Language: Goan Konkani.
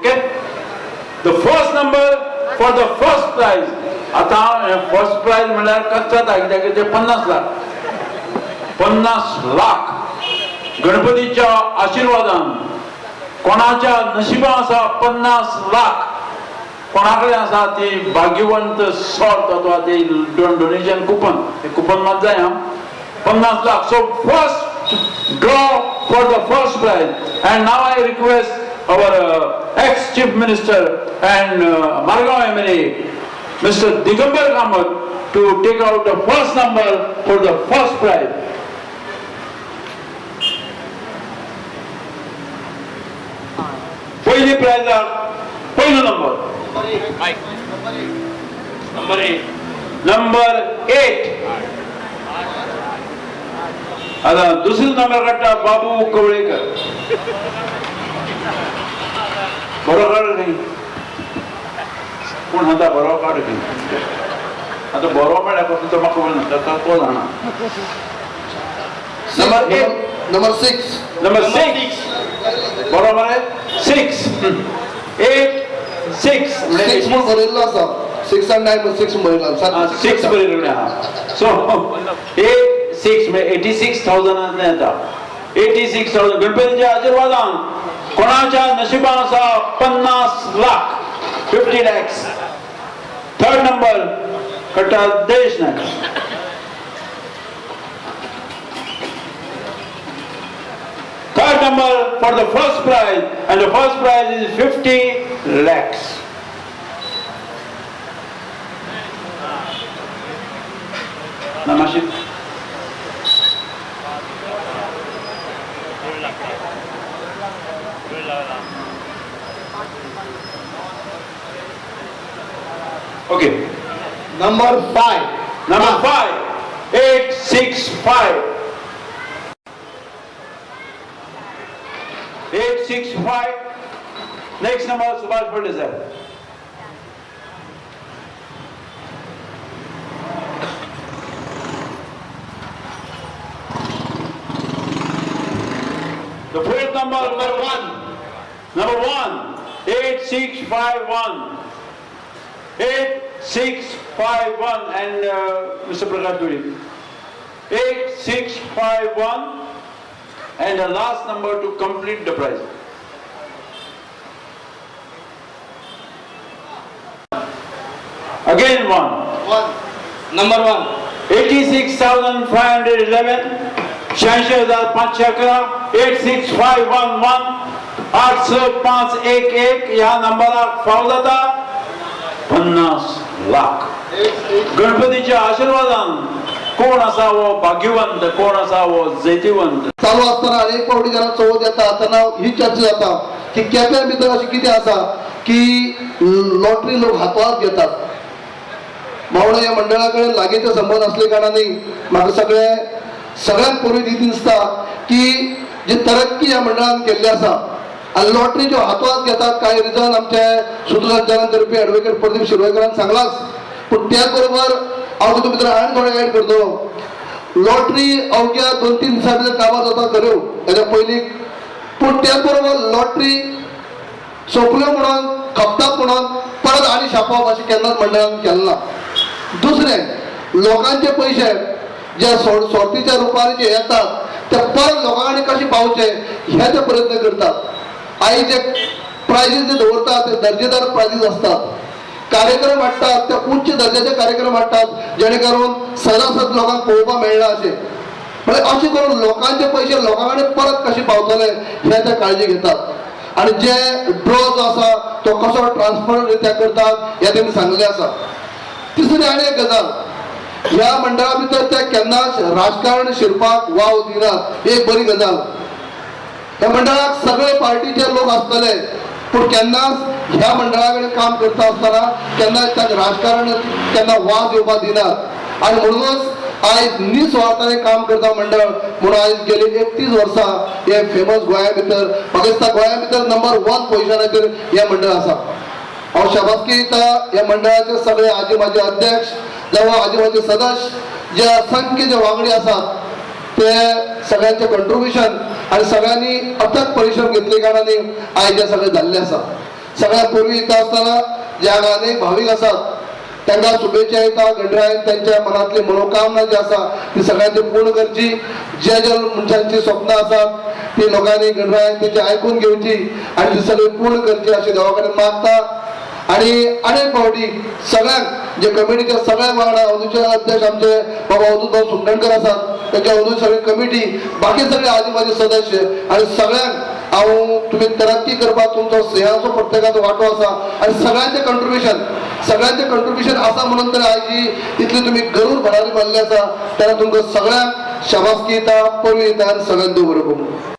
Okay, the first number for the first prize. आतां फर्स्ट प्रायज म्हणल्यार कशें जाता कित्याक ते 50 लाख, 50 लाख गणपतीच्या आशिर्वादान कोणाच्या नशिबां आसा 50 लाख, कोणा कडेन आसा ती भाग्यवंत सॉर्ट अथवा ती डोनेशन कुपन, ते कुपन मात जाय आं, 50 lakh. So first draw for the first prize. And now I request our ex chief minister and Margao MLA mister Digambar Kamat to take out the first number for the first prize. पहिली प्रायजाक पहिलो number, number 8, number 8. आता दुसरो नंबर काडटा बाबू कवळेकर. बरो काड न्ही, कोण सांगता बरो काड न्ही. आतां बरो म्हळ्यार कसलो तो म्हाका खबर ना, ताका तो जाणा. Number 8, number 6, number 6, बरो मरे 6, 8 6 6 म्हूण बरयल्लो आसा, 6 आनी 9 6 बरयलो, 6 बरयल्लो आहा. सो 8 6 म्हणजे 86,000 येता, 86,000. गणपतीच्या आशिर्वादान कोणाच्या नशिबान आसा 50 लाख, 50 लॅक्स. थर्ड नंबर कट्टा Desh Naik. Third number for the first prize, and the first prize is 50 lakhs. Namaste. Okay. Number 5. Number 5, 8 6 5. 8 6 5. Next number Subhash Phaldesai. The fourth number, Number 1. Number 1, 8 6 5 1. 8 6 5 1 and Mr. Prakash Duri. 8 6 5 1 and the last number to complete the prize. Again 1. 1. Number 1. 86,511, 86,511, 8 6 5 1 1, आठ स पांच एक एक ह्या नंबराक फाव जाता 50 लाख. गणपतीच्या आशिर्वादान कोण आसा हो भाग्यवंत, कोण आसा हो जैतिवंत. चालू असताना अनेक फावटी जेन्ना चवथ येता तेन्ना ही चर्चा जाता की केप्यां भितर अशें कितें आसा की लॉटरी लोक हातोहात घेतात. मावळो ह्या मंडळा कडेन लागींचे संबंद आसले कारणान म्हाका सगळ्यांत पयलीं ती दिसता की जी तरक्की ह्या मंडळान केल्ली आसा आनी लॉटरी ज्यो हातोहात घेतात, कांय रिजन आमचे सूत्रसंचालन करपी एडवोकेट प्रदीप शिरवयकरान सांगलाच, पूण त्याच बरोबर हांव तितून भितर आनी थोडें एड करतलो. लॉटरी अवघ्या 2-3 दिसां भितर काबार जाता खऱ्यो हेच्या पयलीं, पूण त्याच बरोबर लॉटरी सोंपल्यो म्हणून खपतात म्हणून परत आनी छापप अशें केन्नाच मंडळान केलें ना. दुसरें, लोकांचे पयशे जे सोर्तीच्या रुपान जे येतात ते परत लोकां कडेन कशे पावचे हे ते प्रयत्न करतात. आयज जे प्रायजीस जे दवरतात ते दर्जेदार प्रायजीस आसतात, कार्यक्रम हाडटात ते उच्च दर्जाचे कार्यक्रम हाडटात जेणे करून सदासद लोकांक पळोवपाक मेळना अशें. म्हळ्यार अशें करून लोकांचे पयशे लोकां कडेन परत कशे पावतले हे ते काळजी घेतात आनी जे ड्रॉ जो आसा तो कसो ट्रान्सपरंट रित्या करतात हे तेमी सांगलें आसा. तिसरी आनी एक गजाल, ह्या मंडळा भितर ते केन्नाच राजकारण शिरपाक वाव दिनात, एक बरी गजाल. ह्या मंडळाक सगळे पार्टीचे लोक आसतले, पूण केन्नाच ह्या मंडळा कडेन काम करता आसतना केन्नाच तांकां राजकारण केन्ना वाज येवपाक दिनात. आनी म्हणूनच आयज निस्वार्थाने काम करता मंडळ म्हणून आयज गेली 31 वर्सां हे फेमस गोंया भितर, म्हाका दिसता गोंया भितर नंबर 1 पोजिशनाचेर हें मंडळ आसा. हांव शाबासकी दिता ह्या मंडळाचे सगळे आजी माजी अध्यक्ष जावं आजी माजी सदस्य, जे असंख्य जे वांगडी आसात ते सगळ्यांचे कंट्रिब्युशन आनी सगळ्यांनी अथक परिश्रम घेतले कारणान आयज हे सगळें जाल्लें आसा. सगळ्या पूर्वी येता आसतना जे हांगा अनेक भावीक आसात तांकां शुभेच्छा येता. गणरायान त्यांच्या मनातली मनोकामना जी आसा ती सगळ्यांची पूर्ण करची. ज्या ज्या मनशांची स्वप्न आसात ती लोकांनी गणरायान तेची आयकून घेवची आनी ती सगळी पूर्ण करची अशी देवा कडेन मागता. आणि अनेक फावटी सगळ्यांक जे कमिटीच्या सगळ्यांक वांगडा अंदूचे अध्यक्ष आमचे बाबा अवधूत भाऊ सुंटणकर आसात, त्यांच्या अंदू सगळी कमिटी, बाकी सगळे आजी माझे सदस्य आणि सगळ्यांक हांव तुमी तरक्की करपाक तुमचो स्नेहाचो प्रत्येकाचो वांटो आसा आनी सगळ्यांचे कंट्रिब्युशन आसा म्हणून तर आयज ही इतली तुमी गरूर भरारी मारली आसा. तेन्ना तुमकां सगळ्यांक शाबासकी दिता, परबीं दिता आनी सगळ्यांक देव बरें करूं.